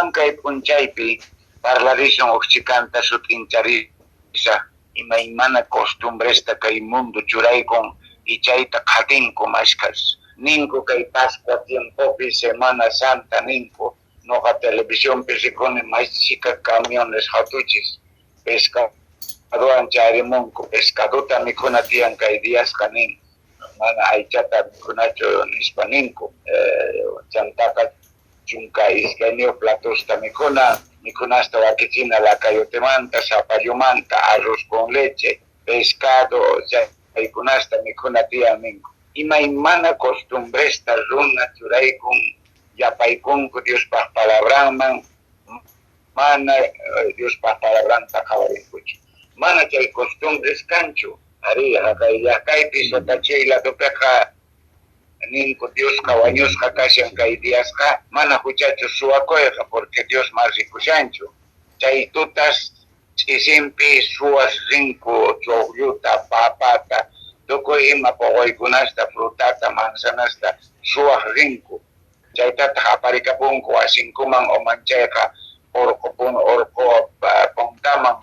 Kunan kay p'unchaypi parlarishun uj chhikanta sut'incharisaj imaymana costumbresta kay mundo churaykun y chayta qhatinku mashkhas. Ninku kay Pascua tiempopi Semana Santa ninku, noqa televisionpi rikuni may chhika camiones jatuchis pescadowan chayarimunku, pescadota mikhuna tiyan kay diasqa nin, mana aychata mikhunachu nispa ninku. Chantaqa 12 platosta mikhuna, mikhunasta wakichina lakayotemanta, zapallomanta, arroz con leche, pescado, chaykunasta mikhuna tiyan ninku. Imaymana costumbresta runa churaykun, yapaykunku Diospaj palabranman, mana Diospaj palabranta qhawarinkuchu. Mana chay costumbres kanchu. Arí, haqay llaqtaypi Sotachay ladopiqa ninku Diosqa wañusqa kashan kay diasqa, mana huchachu suwakuyqa porque Dios ma rikushanchu. Chay tutas ch'isinpi suwas rinku ch'uqlluta, papata, tukuy ima poqoykunasta, frutata, manzanasta suwaq rinku. Chaytataq aparikapunku wasinkuman o manchayqa orqo orqo puntaman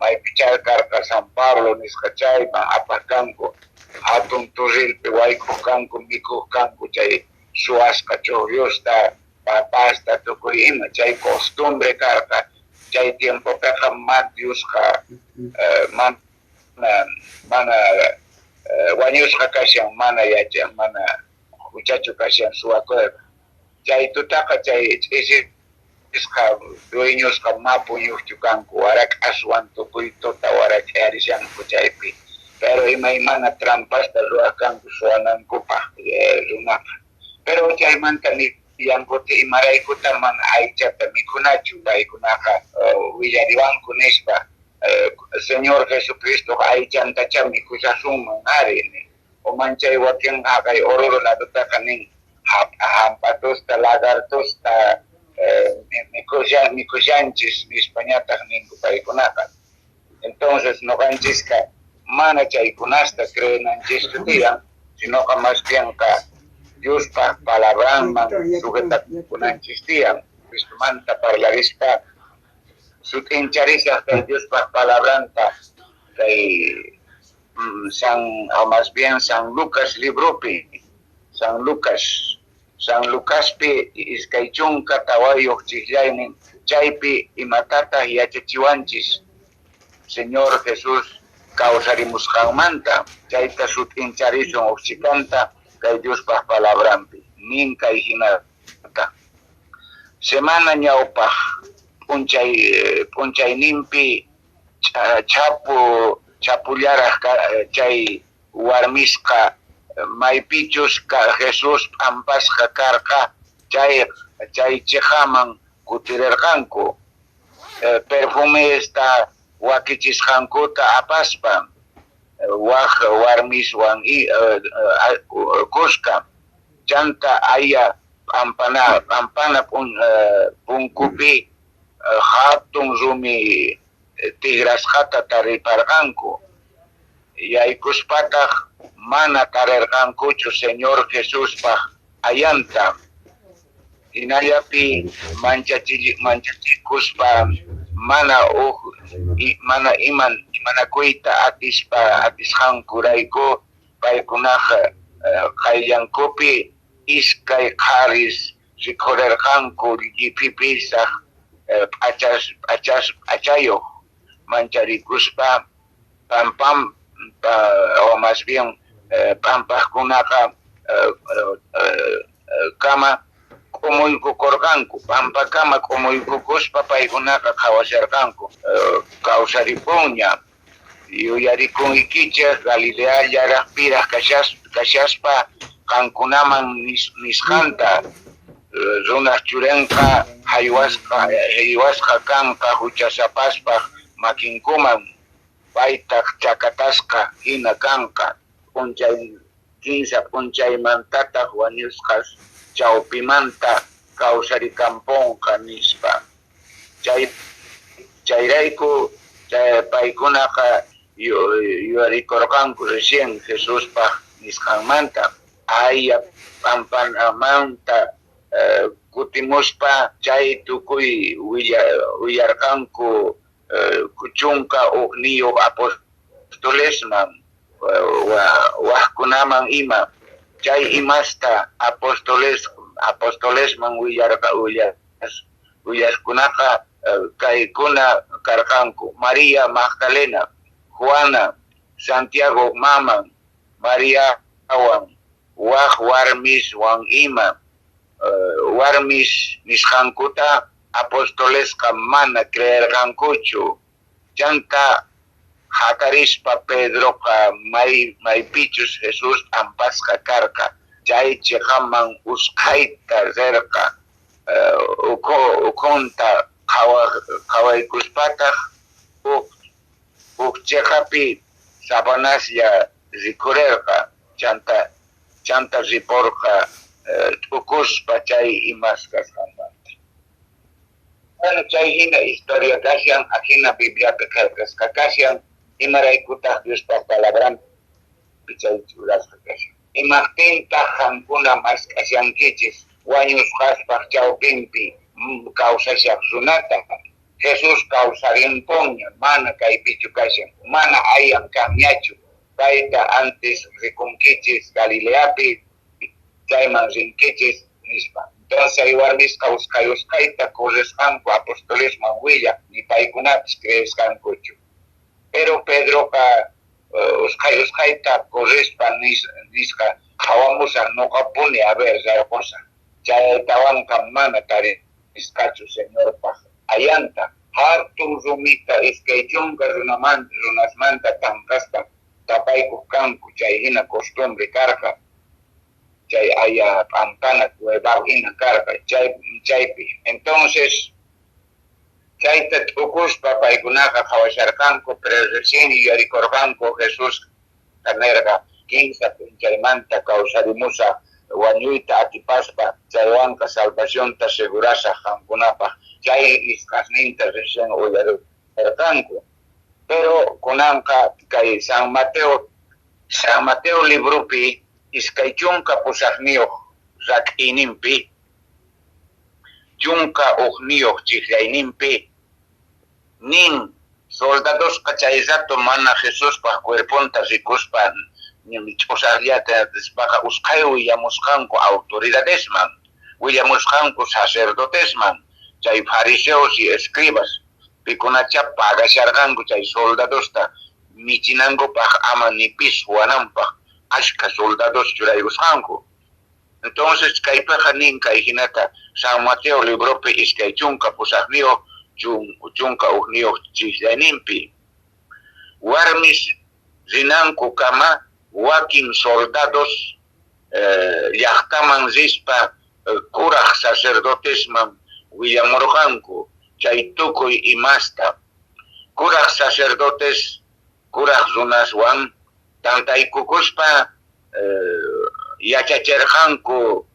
maypichá karqa San Pablo nisqa chayman apaq kanku, hatun turrilpi wayk'uq kanku, mikhuq kanku chay suwasqa ch'uqllusta, papasta, tukuy ima, chay costumbre karqa. Chay tiempopiqa ma Diosqa mana mana wañusqa kashan, mana yachan, mana huchachu kashan suwakuyqa. Chay tutaqa chay ch'isisqa dueñosqa ma puñuqchu kanku, warak'aswan tukuy tuta warak'ayarishanku chaypi, pero imaymana trampasta ruwaq kanku suwanankupaq runaqa. Pero chaymanta nillankuta imaraykuta mana aychata mikhunachu, paykunaqa willariwanku nispa, Señor Jesucristoqa aychantachá mikhushasunman ari nin. O manchay wakin haqay Oruro ladotaqa nin hamp'atusta, lagartosta mikhushanchis nispañataq ninku paykunaqa. Entonces noqanchisqa mana chaykunasta creenanchischu tiyan, sinoqa más bienqa Diospaj palabranman sujetakunanchis tiyan. Cristomanta parlarispa sut'incharisaq kay Diospaj palabranta kay San, o más bien San Lucas libropi, San Lucas, San Lucaspi 24 chiqllaynin, chaypi imatataq yachachiwanchis Señor Jesús kawsarimusqanmanta, chayta sut'incharisun uj chhikanta kay Diospaj palabranpi nin kay hinata. Semana ñawpaq p'unchay p'unchayninpi chhapu chhapullaraq chay warmisqa maypichus Jesús p'ampasqa karqa chay chay chiqaman kutirirqanku, perfumesta wakichisqankuta apaspa waj warmiswan kuska. Chanta aya p'ampana p'ampana punkupi hatun rumi tigrasqata tariparqanku. Yaykuspataq mana tarirqankuchu Señor Jesuspaj ayanta. Hinallapi manchachikuspa mana uj mana iman imanakuyta atispa atisqankurayku paykunaq qayllankupi iskay qharis rikhurirqanku lliphipisaq p'achas p'achas p'achayuq, mancharikuspa pampam o más bien p'ampaqkunaqa kama k'umuykukurqanku, pampakama k'umuykukuspa paykunaqa qhawasharqanku kawsaripunña. Yuyarikunkichej Galilea llaraqpiraq kashaspa qankunaman nisqanta, runaq churinqa haywasqa haywasqa kanqa huchasapaspaq makinkuman, paytaq chakatasqa hina kanqa, p'unchay kinsa p'unchaymantataq wañusqas chawpimanta kawsarikampunqa nispa. Chay chayrayku paykunaqa yuyarikurqanku recién Jesuspaq nisqanmanta, aya p'ampanamanta. Kutimuspa chay tukuy willarqanku 11 apostolesman, wajkunaman ima. Chay imasta apostolesman willajkunaqa kaykuna karqanku: María Magdalena, Juana, Santiago maman, Mariawan, waj warmiswan ima. Warmis nisqankuta apostolesqa mana creerqankuchu. Chanta jatarispa Pedroqa maypichus Jesús p'ampasqa karqa chay cheqaman usqhayta rerqa. Ukhunta qhawaykuspataj uj cheqapi sabanaslla rikhurerqa. Chanta riporqa t'ukuspa chay imas kasqanmanta. Bueno, chay hina historia kashan, ajina Bibliapi qhelqasqa kashan. Imaraykutaq Diospa palabranpi chay churasqa kashan? Imajtintaq qankuna mask'ashankichis wañusqaspaj chawpinpi kawsashaq runata? Jesús kawsarimpunña, mana kaypichu kashan, mana ayan kanñachu. Payta antes rikunkichis Galileapi, chayman rinkichis, nispa. Entonces chay warmisqa usqhay usqhayta corresqanku apostolesman willaj, ni paykunapis creesqankuchu. Pero Pedroqa usqhay usqhayta correspa nisqa: "Qhawamusaj noqapuni, a ver, rayqusaj". Chaytawanqa mana tarisqachu Señorpaj ayanta. Hatun rumita 20 runasmanta tanqaspa tapaykuq kanku, chay hina costumbre karqa. Chay aya p'ampana cueva hina karqa chaypi. Entonces chayta t'ukuspa paykunaqa qhawasharqanku, pero recién yuyarikurqanku Jesús nerqa: "Kinsa p'unchaymanta kawsarimusaj wañuyta atipaspa, chaywanqa salvacionta segurasaj qankunapaj". Chay nisqasninta recién uyarirqanku. Pero kunanqa kay San Mateo libropi 28 rak'iyninpi, 11 chijllayninpi nin: soldadosqa chay rato mana Jesuspaj cuerponta rikuspa ch'usaqllata rispaqa usqhay willamusqanku autoridadesman, willamusqanku sacerdotesman, chay fariseos y escribas, pikunacha pagasharqanku chay soldadosta michinankupaq ama ni pis suwananpaq ashka soldados churaykusqanku. Entonces kaypiqa nin kay hinata San Mateo libropi 28, 11 chijllayninpi: warmis rinankukama wakin soldados llaqtaman rispa kuraj sacerdotesman willamurqanku chay tukuy imasta. Kuraj sacerdotes kuraj runaswan tantaykukuspa yachacherqanku.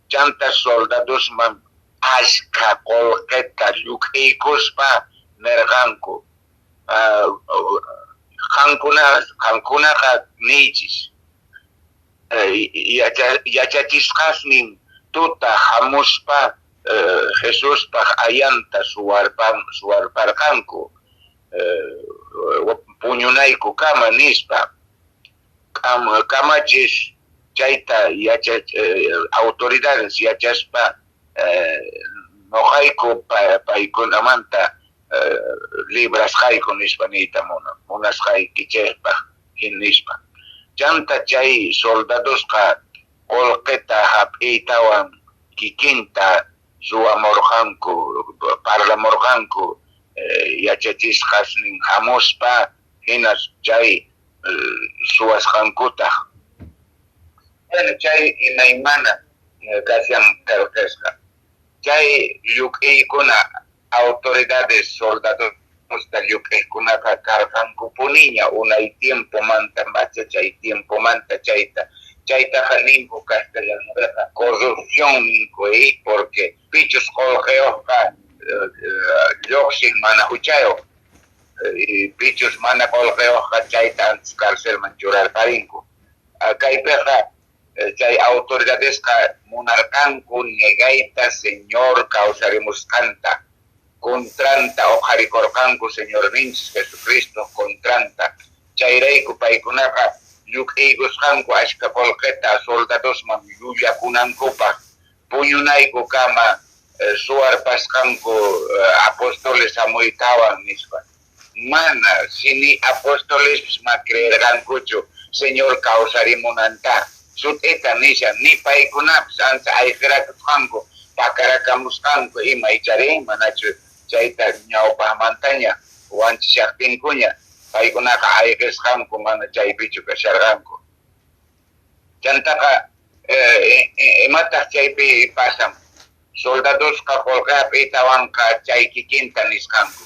Chanta soldadosman ashkha qolqeta lluk'iykuspa nerqanku: "Qankunaqa niychis: 'Yachachisqasnin tuta jamuspa Jesuspaj ayanta suwarparqanku puñunaykukama' nispa". Kamachis chayta autoridades yachaspa noqayku paykunamanta librasqayku nispa niyta munasqaykichejpaj nispa. Chanta chay soldadosqa qolqeta jap'iytawan kikinta ruwamorqanku, parlamorqanku yachachisqasnin jamuspa hina chay suwasqankutaj. Bueno, chay imaymana kashan qhelqasqa. Chay lluk'iykuna autoridades soldadosta lluk'iqkunaqa karqankupuniña unay tiempomanta pacha, chay tiempomanta chayta. Chaytaqa ninku castellanopiqa corrupción ninku, porque pichus qolqeyuqqa lluqsin mana huchayuq, pichus mana qolqeyuqqa chayta antes carcelman churarparinku. Kaypiqa Chay autoridadesqa munarqanku negayta Señor kawsarimusqanta, contranta uqharikurqanku Señorninchis Jesucristo contranta. Chayrayku paykunaqa lluk'iykusqanku ashka qolqeta soldadosman llullakunankupaq, puñunaykukama suwarpasqanku apóstoles hamuytawan nispa. Mana, si ni apóstolespis ma creerqankuchu Señor kawsarimunanta. Sut'ita nishan, ni paykunapis ancha ayqirakusqanku, pakarakamusqanku ima ichari, manachu chayta ñawpaqmantaña wanchishaqtinkuña paykunaqa ayqisqanku, mana chaypichu kasharqanku. Chantaqa imataq chaypi pasan? Soldadosqa qolqe hap'iytawanqa chay kikinta nisqanku.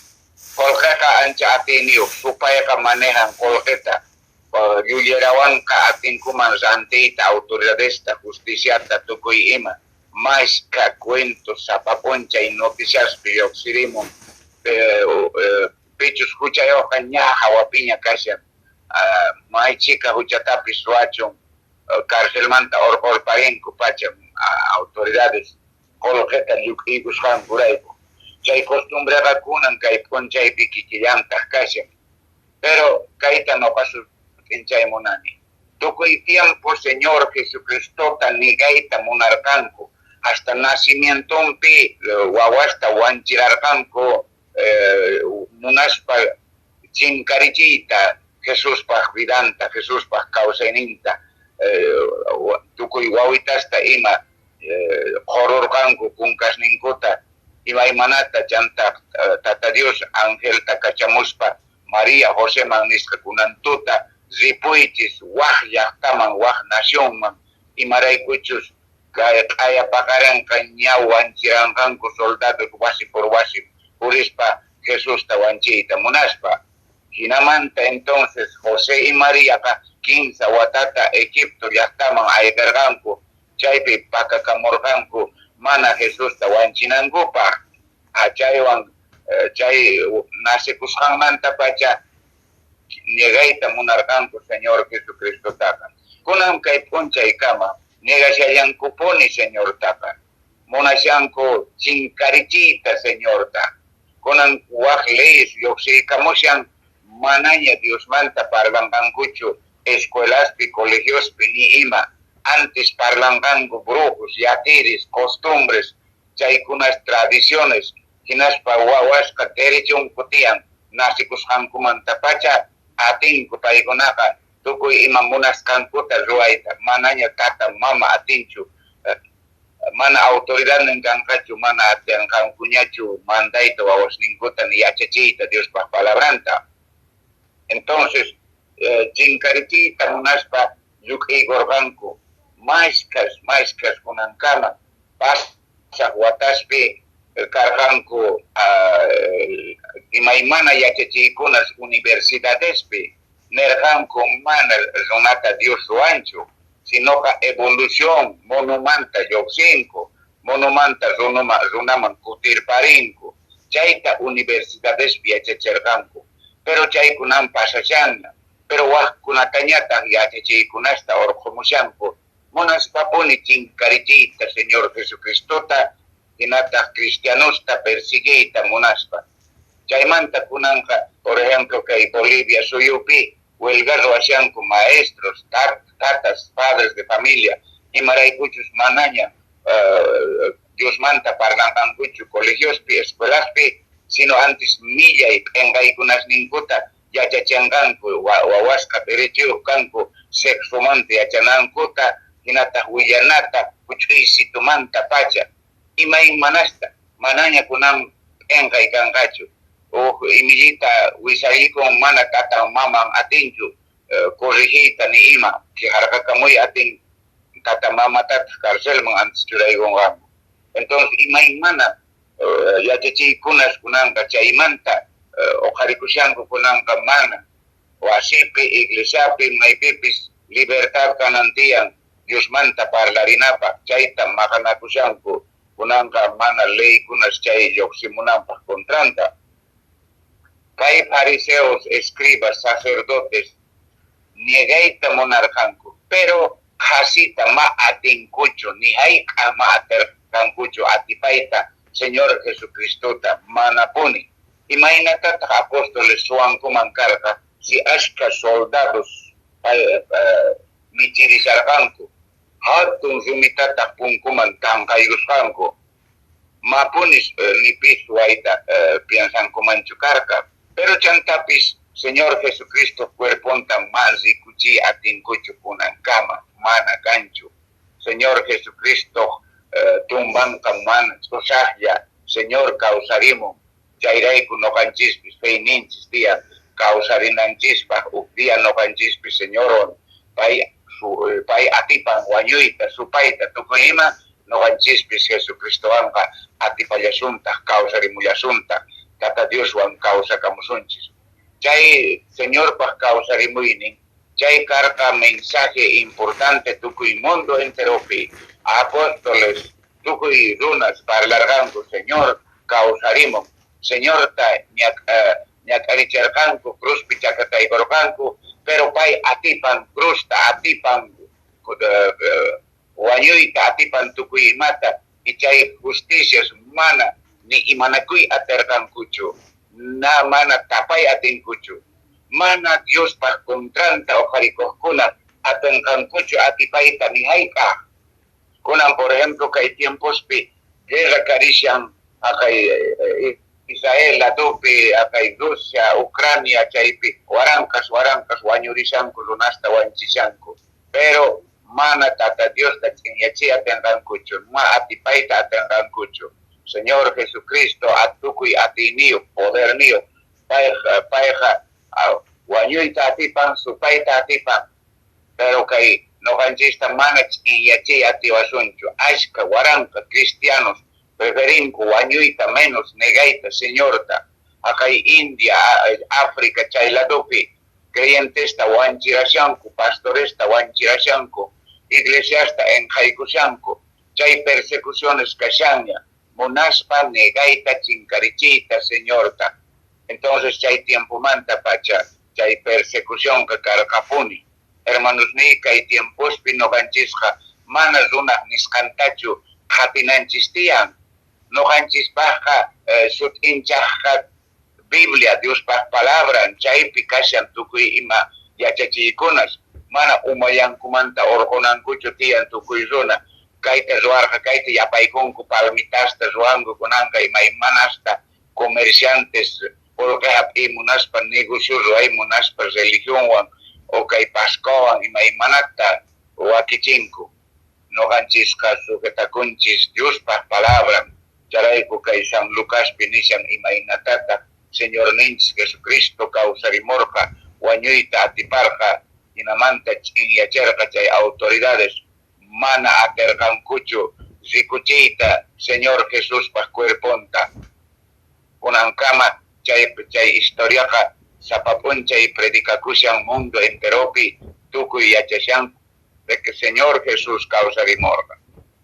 Qolqeqa ancha atiyniyuq, supayqa manejan qolqeta. Llullerawanqa atinkuman rantiyta, autoridadesta, justiciata, tukuy ima. Mashka cuentos sapa p'unchay noticiaspi lluqsirimun. Pichus huchayuqqa ña hawapiña kashan. May chhika huchatapis ruwachun, carcelmanta urqurparinku pacha autoridades qolqeta lluk'iykusqankurayku. Chay costumbreqa kunan kay p'unchaypi kikillantaq kashan. Pero kayta noqa sut'inchay munani. Tukuy tiempo Señor Jesucristota negayta munarqanku. Hasta nacimientonpi wawasta wanchirarqanku munaspa chinkarichiyta Jesuspaq vidanta, Jesuspaq kawsayninta, tukuy wawitasta ima qhururqanku kunkasninkuta imaymanata. Chanta Tata Dios angelta kachamuspa María Joseman nisqa, kunan tuta ripuychis waj llaqtaman, waj nacionman, imaraykuchus kay q'aya paqarinqa ña wanchiranqanku soldados wasi por wasi purispa Jesusta wanchiyta munaspa. Hinamanta entonces José y Mariaqa 15 watata Egipto llaqtaman ayqirqanku, chaypi pakakamurqanku mana Jesusta wanchinankupaq. Chaywan chay nacekusqanmantapacha negayta munarqanku Señor Jesucristotaqa. Kunan kay p'unchaykama negashallankupuni Señortaqa. Munashanku chinkarichiyta Señorta. Kunan waj leyes lluqsiykamushan, manaña Diosmanta parlanqankuchu escuelaspi, colegiospi ni ima. Antes parlanqanku brujos, yatiris, costumbres, chaykunas tradiciones, hinaspa wawasqa derechonku tiyan nacekusqankumantapacha atinku paykunaqa tukuy ima munasqankuta ruwayta, manaña tata mama atinchu, mana autoridadnin kanqachu, mana atinqankuñachu mandayta wawasninkuta ni yachachiyta Diospaq palabranta. Entonces chinkarichiyta munaspa lluk'iykurqanku mashkhas mashkhas kunankama pasaq wataspi karqanku imaymana yachachiykunas universidadespi, nerqanku mana runata Dios ruwanchu, sinoqa evolución monomanta lluqsinku, monomanta runaman kutirparinku. Chayta universidadespi yachachirqanku. Pero chaykunan pasashanña. Pero wajkunatañataq yachachiykunasta urqhumushanku munaspapuni chinkarichiyta Señor Jesucristota, hinataq cristianosta persiguiyta munaspa. Chaymanta kunanqa, por ejemplo, kay Bolivia suyupi huelga ruwashanku maestros, tatas, padres de familia, imaraykuchus manaña Diosmanta parlanqankuchu colegiospi, escuelaspi, sino antes millay p'enqaykunasninkuta yachachinqanku, wawasqa derechuyuq kanku sexomanta yachanankuta, hinataq willanata huch'uysitumanta pacha, imaymanasta, manaña kunan p'enqay kanqachu. Huk imillita wisarikun mana tatan maman atinchu corregiyta ni ima, quejarqakamuy atin tata mamatataq carcelman antes churaykunqanku. Entonces imaymana yachachiykunas kunanqa chaymanta uqharikushanku kunanqa mana wasipi, iglesiapi, maypipis libertad kanan tiyan Diosmanta parlarinapaq, chayta maqanakushanku kunanqa mana leykunas chay lluqsimunanpaq contranta. Kay fariseos, escribas, sacerdotes negayta munarqanku, pero Qhasita ma atinkuchu, ni hayk'aq ma atirqankuchu atipayta Señor Jesucristota, manapuni. Imaynatataq apóstoles suwankuman karqa si ashkha soldados michirisharqanku, hatun rumitataq punkuman tanqaykusqanku? Mapunis ni pi suwayta piensankumanchu karqa. Pero chantapis Señor Jesucristo cuerponta ma rikuchiy atinkuchu kunankama, mana kanchu. Señor Jesucristo tumbanqa mana ch'usaqlla, Señor kawsarimun. Chayrayku noqanchispis feyninchis tiyan kawsarinanchispaq huk día noqanchispis Señorwan pay atipan wañuyta, supayta, tukuy ima, noqanchispis Jesucristowanqa atipallasuntaq, kawsarimullasuntaq, Tata Dioswan kawsakamusunchis. Chay Señorpaq kawsarimuynin, chay karqa mensaje importante tukuy mundo enteropi. Apóstoles, tukuy runas parlarqanku, Señor kawsarimun. Señorta ñak'aricharqanku, cruzpi chakataykurqanku, pero pay atipan cruzta, atipan wañuyta, atipan tukuy imata, y chay justicias mana ni imanakuy atirqankuchu, na mana tapay atinkuchu, mana Diospaq contranta uqharikuqkuna atinqankuchu atipayta ni hayk'aq. Kunan, por ejemplo, kay tiempospi guerra karishan haqay Israel ladopi, haqay Rusia, Ucrania, chaypi waranqas waranqas wañurishanku, runasta wanchishanku. Pero mana Tata Diosta ch'inyachiy atinqankuchu, ma atipayta atinqankuchu. Señor Jesucristo tukuy atiyniyuq, poderniyuq, payqa wañuyta atipan, supayta atipan, pero kay noqanchista mana ch'inyachiy atiwasunchu. Ashka waranqa cristianos preferinku wañuyta menos negayta Señorta. Haqay India, África chay ladopi creyentesta wanchirashanku, pastoresta wanchirashanku, iglesiasta enqhaykushanku, chay persecuciones kashanña, munaspa negayta chinkarichiyta Señorta. Entonces chay tiempomanta pacha chay persecucionqa karqapuni. Hermanosniy, kay tiempospi noqanchisqa mana runaq nisqantachu qhatinanchis tiyan. Noqanchispaqqa sut'inchaqqa Biblia, Diospaq palabran, chaypi kashan tukuy ima yachachiykunas, mana umallankumanta urqunankuchu tiyan tukuy runa. Kayta ruwarqa, kayta yapaykunku, palmitasta ruwanku kunanqa imaymanasta, comerciantes qullqi hap'iy munaspa, negocio ruway munaspa religionwan o kay Pascuawan imaymanata wakichinku. Noqanchisqa sujetakunchis Diospaq palabran, chayrayku kay San Lucaspi nishan imaynatataq Señorninchis Jesucristo kawsarimurqa, wañuyta atiparqa, hinamanta ch'inyachirqa chay autoridades mana atirqankuchu rikuchiyta Señor Jesuspaq cuerponta. Kunankama chay historiaqa sapa p'unchay predicakushan mundo enteropi, tukuy yachashanku de que Señor Jesús kawsarimurqa.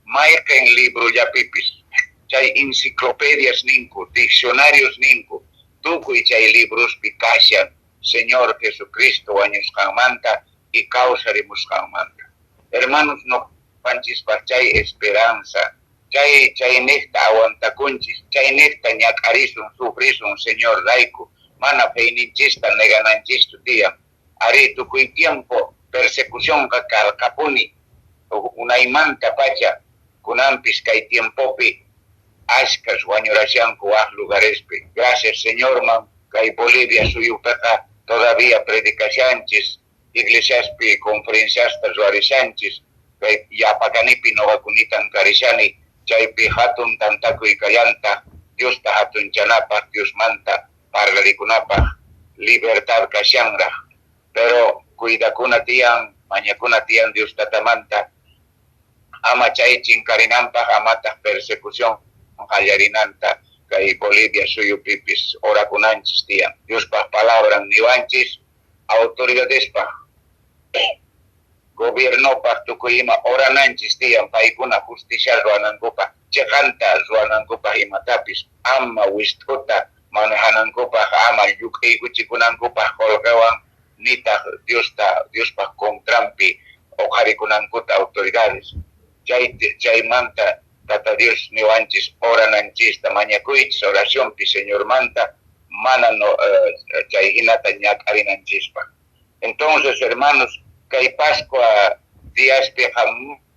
Mayqin librollapipis, chay enciclopedias ninku, diccionarios ninku, tukuy chay librospi kashan Señor Jesucristo wañusqanmanta y kawsarimusqanmanta. Hermanos, noqanchispaq chay esperanza, chay chayniqta aguantakunchis, chayniqta ñak'arisun, sufrisun Señor rayku, mana feyninchista negananchistu tiyan. Ari, tukuy tiempo persecucionqa karqapuni, unaymanta pacha, kunanpis kay tiempopi ashkas wañurashanku waq lugarespi. Gracias Señorman, kay Bolivia suyupiqa todavía predicashanchis, iglesiaspi conferenciasta ruwarishanchis, kay Yapacanipi noqakunitan karishani, chaypi hatun tantakuy kallantaq, Diosta hatunchanapaq, Diosmanta parlarikunapaq libertad kashanraq. Pero cuidakuna tiyan, mañakuna tiyan Dios tatamanta, ama chay chinkarinanpaq, amataq persecución qallarinanta kay Bolivia suyupipis orakunanchis tiyan. Diospaq palabran niwanchis autoridadespaq, gobiernopaq tukuy ima orananchis tiyan, paykuna justicia ruwanankupaq, chiqanta ruwanankupaq imatapis, ama wist'uta manejanankupaq, ama lluk'iykuchikunankupaq qullqiwan, nitaq Diosta, Diospaq contranpi Uqharikunankuta autoridades. Chaymanta Tata Dios niwanchis orananchista, mañakuychis oracionpi Señormanta, mana no, chay hinata ñak'arinanchispaq. Entonces, hermanos, kay Pascua diaspiqa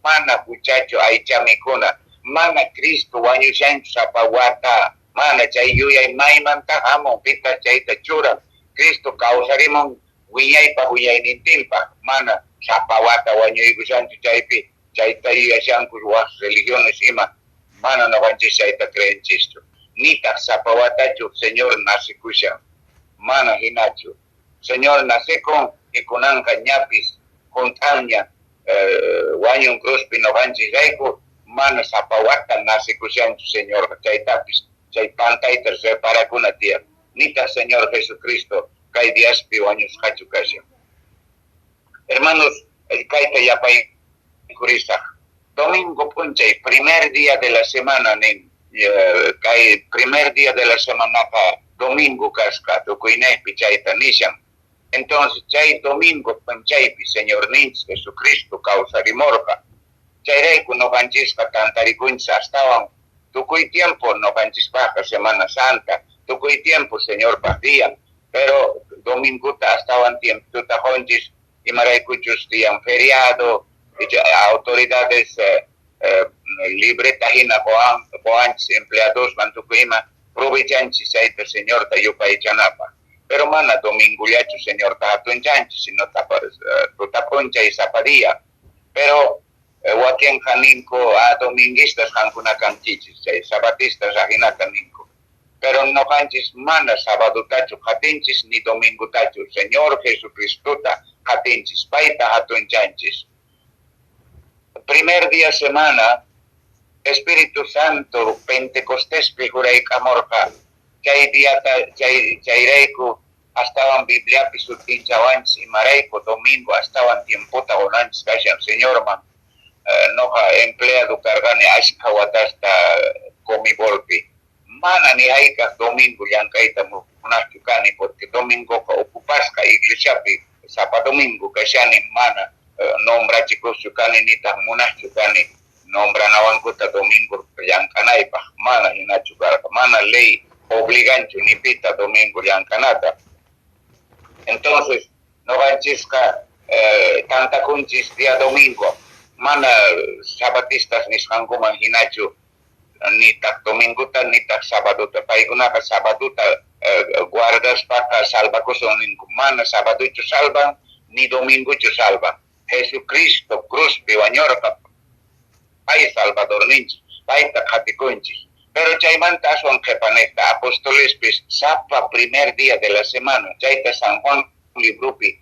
mana huchachu aycha mikhuna, mana Cristo wañushanchu sapa wata, mana chay yuyay maymanta hamun, pitaq chayta churan. Cristo kawsarimun wiñaypaq wiñaynintinpaq, mana sapa wata wañuykushanchu chaypi, chayta yuyashanku waq religiones ima, mana noqanchis chayta creenchischu. Nitaq sapa watachu Señor nacekushan, mana hinachu. Señor nacekun y kunanqa ñapis hunt'anña wañun cruzpi noqanchisrayku, mana sapa wata nacekushanchu Señorqa, chaytapis chay pantayta reparakuna tiyan. Nitaq Señor Jesucristo kay diaspi wañusqachu kashan. Hermanos, kayta yapaykurisaq. Domingo p'unchay, primer día de la semana nin, kay primer día de la semanaqa domingo kasqa, tukuynejpi chayta nishan. Entonces chay domingo p'unchaypi Señorninchis Jesucristo kawsarimurqa. Chayrayku noqanchisqa tantarikunchis astawan tukuy tiempo noqanchispaqqa Semana Santa, tukuy tiempo Señorpaq dian, pero domingota astawan tiempota qunchis, imaraykuchus tiyan feriado, autoridades libreta hina qowanchis empleadosman tukuy ima, provechanchis chayta Señorta yupaychanapaq. Pero mana domingullachu Señorta hatunchanchis, sino tuta p'unchay sapa día. Pero wakinqa ninku dominguistas qankuna kankichis, chay sabatistas ajinata ninku. Pero noqanchis mana sabadotachu qatinchis ni domingotachu, Señor Jesucristota qatinchis, payta hatunchanchis. Primer día semana, Espíritu Santo Pentecostespi jurayk'amurqa. Chay diata chayrayku astawan Bibliapi sut'inchawanchis imarayku domingo astawan tiempota qunanchis kashan Señorman. Noqa empleado karqani ashkha watasta Comibolpi. Mana ni hayk'aq domingo llank'ayta munaqchu kani, porque domingoqa ocupasqa iglesiapi sapa domingo kashani, mana nombrachikuqchu kani, nitaq munaqchu kani nombranawankuta domingo llank'anaypaq, mana hinachu karqa, mana ley obliganchu ni pita domingo llank'anata. Entonces noqanchisqa tantakunchis día domingo, mana sabatistas nisqankuman hinachu, nitaq domingota nitaq sabadota. Paykunaqa sabadota guardaspaqa salvakusun ninku, mana sabadochu salvan ni domingochu salvan. Jesucristo cruzpi wañurqa, pay salvadorninchis, payta qhatikunchis. Pero chaymanta aswan qhipanejta apostolespis sapa primer día de la semana, chayta San Juan libropi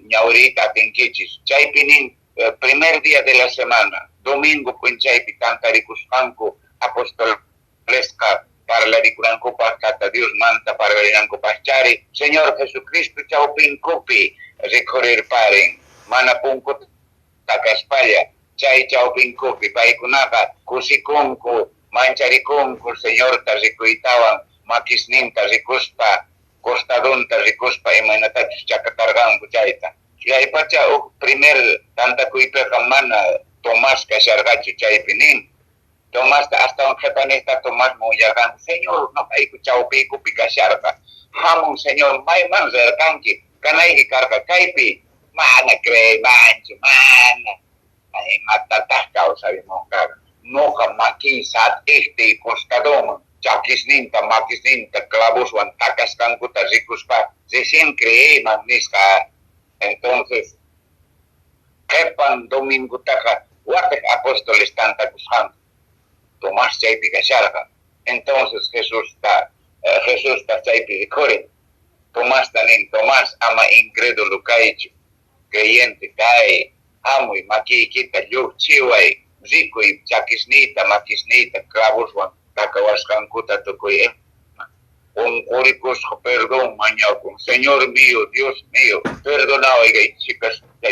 ñawiriyta atinkichis, chaypi nin primer día de la semana, domingo p'unchaypi tantarikusqanku apostolesqa parlarikunankupaq, Tata Diosmanta parlarinankupaq chari, Señor Jesucristo chawpinkupi rikhurirparin, mana punkuta takaspalla, chay chawpinkupi paykunaqa kusikunku, mancharikunku Señorta rikuytawan, makisninta rikuspa, costadonta rikuspa, imaynatachus chakatarqanku chayta. Chaypacha huk primer tantakuypiqa mana Tomás kasharqachu chaypi nin. Tomasta astawan qhipanejta Tomasman willarqanku, Señor noqayku chawpiykupi kasharqa, hamun Señor, mayman rirqanki, kanayki karqa kaypi, mana creeymanchu, mana imatataq kawsarimunqaqa, noqa makiy sat'ijtiy costadonman, chakisninta makisninta clavoswan takasqankuta rikuspa recién creeyman nisqa. Entonces qhipan domingotaqa watiq apóstoles tantakusqanku, Tomás chaypi kasharqa. Entonces Jesusta chaypi rikhurin, Tomasta nin, Tomás, ama incrédulo kaychu, creyente kay, hamuy makiykita lluqchiway, rikuy chakisniyta makisniyta clavoswan takawasqankuta tukuy ima. Qunqurikusqa perdón mañakun, Señor mío, Dios mío, perdonaway kay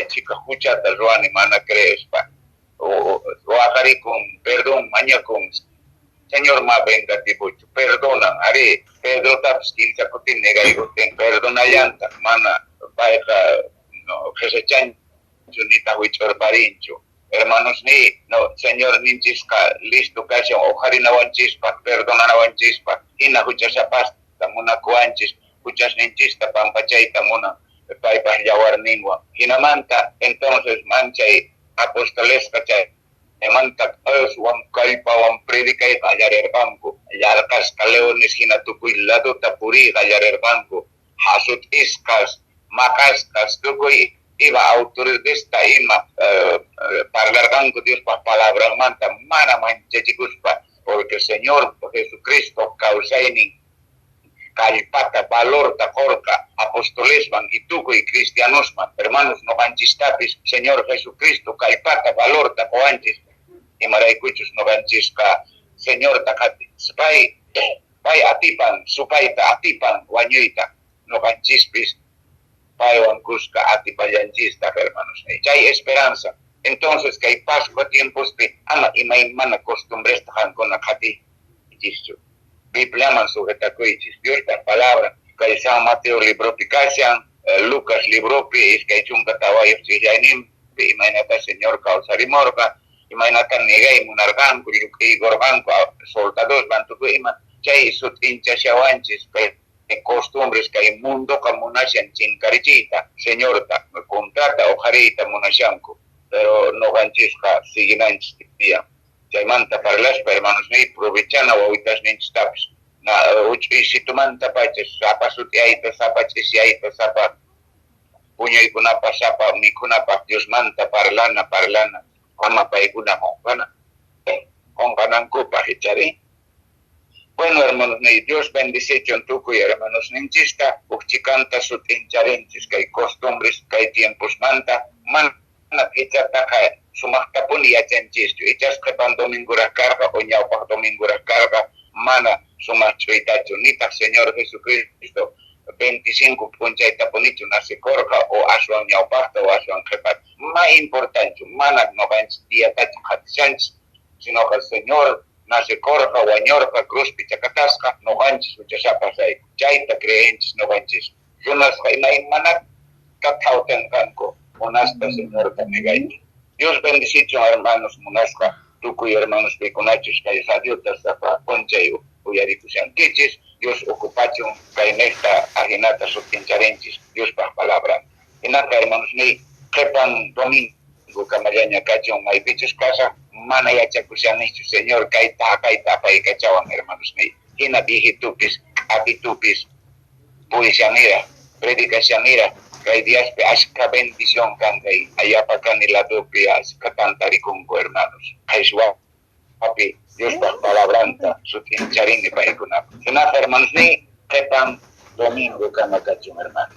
chika huchata ruwani mana creespa. Waqarikun, perdón mañakun, Señor ma vengativochu, perdonan, ari Pedrotapis kinsa kutin negaykutin perdonallantaq, mana payqa qhisachanchu. Nitaq wich'urparinchu. Hermanos ni, no, Señor ninchisqa listo kashan uqharinawanchispaq, perdonanawanchispaq, hina huchasapasta munakuwanchis, huchasninchista pampachayta munan paypaq yawarninwan. Hinamanta entonces manchay apostolesqa chaymanta aswan kallpawan predicay qallarirqanku, yarqasqa leones hina tukuy ladota puriy qallarirqanku, hasut'isqas, maqasqas, tukuy ima autoridadesta ima parlarqanku Diospaq palabranmanta mana manchachikuspa, porque Señor Jesucristo kawsaynin kallpata, valorta qorqa apostolesman y tukuy cristianosman. Hermanos, noqanchistapis Señor Jesucristo kallpata, valorta qowanchis, imaraykuchus noqanchisqa Señorta pay pay atipan supayta, atipan wañuyta, noqanchispis paywan kuska atipallanchistaq, hermanos. Chay esperanza. Entonces kay Pascua tiempospi ama imaymana costumbresta qankuna qhatichischu. Bibliaman sujetakuychis. Diospa palabra kay San Mateo libropi kashan, Lucas libropi 24 ch'illayninpi, imaynata Señor kawsarimurqa, imaynata negay munarqanku, lluk'iykurqanku soldadosman, tukuy ima chay sut'inchashawanchis kay costumbres kay mundoqa munashan chinkarichiyta, Señorta contrata uqhariyta munashanku, pero noqanchisqa siguinanchis tiyan. Chaymanta parlaspa, hermanos niy, provechana wawitasninchistapis na huch'uysitumanta pacha sapa sut'iyayta, sapa ch'isiyayta, sapa puñuykunapaq, sapa mikhunapaq Diosmanta parlana, parlana, ama paykuna qonqana qonqanankupaq, ichari. Bueno, hermanos niy, Dios bendicichun tukuy hermanos ninchista, huk chikanta sut'incharinchis kay costumbres kay tiemposmanta, mana p'ichataqa sumaqtapuni yachanchischu, ichas qhipan domingoraq karqa o ñawpaq domingoraq karqa, mana sumaq ch'uytachu, nitaq Señor Jesucristo 25 p'unchaytapunichu nacikurqa o aswan ñawpaqta o aswan qhipata. Ma importanchu, mana noqanchis diatachu qhatishanchis, sinoqa Señor nacikurqa, wañurqa, cruzpi chakatasqa noqanchis huchasapasrayku. Chayta creenchis noqanchis. Runasqa imaymanata thawtanqanku munaspa Señorta negayta. Dios bendicichun, hermanos, munasqa tukuy hermanos pikunachus kay radiota sapa p'unchay uyarikushankichis. Dios ocupachun kay niqta ajinata sut'incharinchis Diospaq palabra. Hinaqa, hermanos niy, qhipan domingo kamallaña kachun, maypichus kasaq mana yachakushanichu. Señor kayta haqayta apaykachawan, hermanos niy. Hina viejitupis, k'apitupis purishanira, predicashanira. Kay diaspi ashka bendición kan kay Ayapakani ladopi, ashka tantarikunku hermanos. Qhishwapi Diospaq palabranta sut'incharini paykunapaq. Hinaqa, hermanos niy, qhipan domingo kama kachun, hermanos.